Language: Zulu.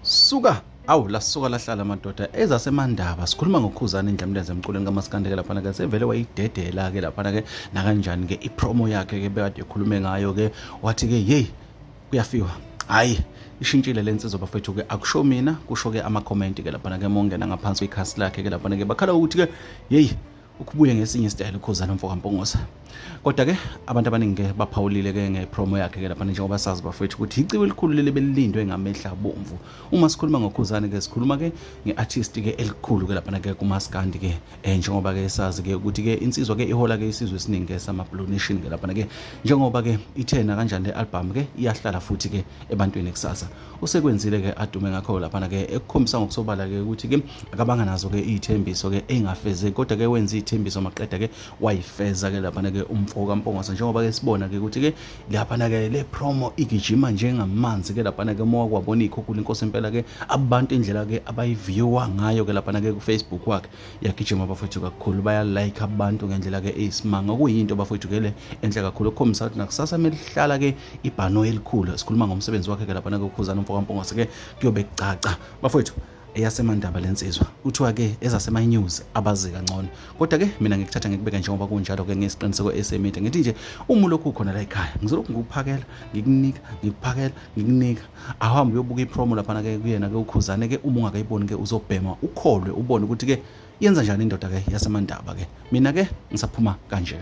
Suka awu lasuka lahlala madoda ezasemandaba sikhuluma ngokhuzana indlamlenze emculweni kamaskandi ke laphana ke sevele wayidedela ke laphana ke nakanjani ke ipromo yakhe ke bekade ekhulume ngayo ke wathi ke hey kuyafiwa hayi ishintshile le nsizwa bafethu ke akusho mina kusho ke ama-comment ke laphana ke mongena ngaphansi kwikhasi lakhe ke laphana ke bakhala ukuthi ke yeyi ukubuye ngesinye isitayela ukhuzana mfo kaMpungose kodwa ke abantu abaningi ke baphawulile ke ngepromo yakhe ke lapha njengoba sazi bafethu ukuthi iciko elikhulu leli belilindwe ngamehla abomvu uma sikhuluma ngokhuzane ke sikhuluma ke ngeartist ke elikhulu ke lapha ke kumaskandi ke eh, njengoba ke sazi ke ukuthi ke insizwa ke ihola ke isizwe esiningi ke sama Blue Nation ke lapha ke njengoba ke ithena kanjani le album ke iyahlala futhi ke ebantwini kusasa usekwenzile ke adume ngakho laphana ke ekukhombisa ngokusobala ke ukuthi ke akabanga nazo ke izithembiso ke engafezeki kodwa ke wenza izithembiso maqeda ke wayifeza ke laphana ke umfo kaMpongose njengoba ke sibona ke ukuthi ke laphana ke le promo igijima njengamanzi ke laphana ke mowa kwabona ikhukhula inkosi impela ke abantu indlela ke abayiviewa ngayo ke laphana ke ku Facebook wakhe yagijima bafowethu kakhulu bayalike abantu ngendlela ke eyisimanga kuyinto bafowethu ke le enhle kakhulu okukhombisa ukuthi nakusasa melihlala ke ibhanoyi elikhulu sikhuluma ngomsebenzi wakhe ke laphana ke ukhuzana umfo kaMpungose ke kuyobe kucaca bafowethu eyasemandaba lensizwa kuthiwa ke ezasema-news abazi kangcono kodwa ke mina ngikuthatha ngikubeke njengoba kunjalo ke ngesiqiniseko esemide ngithi nje uma ulokhu ukhona la ekhaya ngizolokhu ngikuphakela ngikunika ngikuphakela ngikunika awuhambe uyobuka ipromo laphana ke kuyena ke ukhuzane ke uma ungakayiboni ke uzobhema ukholwe ubone ukuthi ke yenza njani indoda ke yasemandaba ke mina ke ngisaphuma kanje.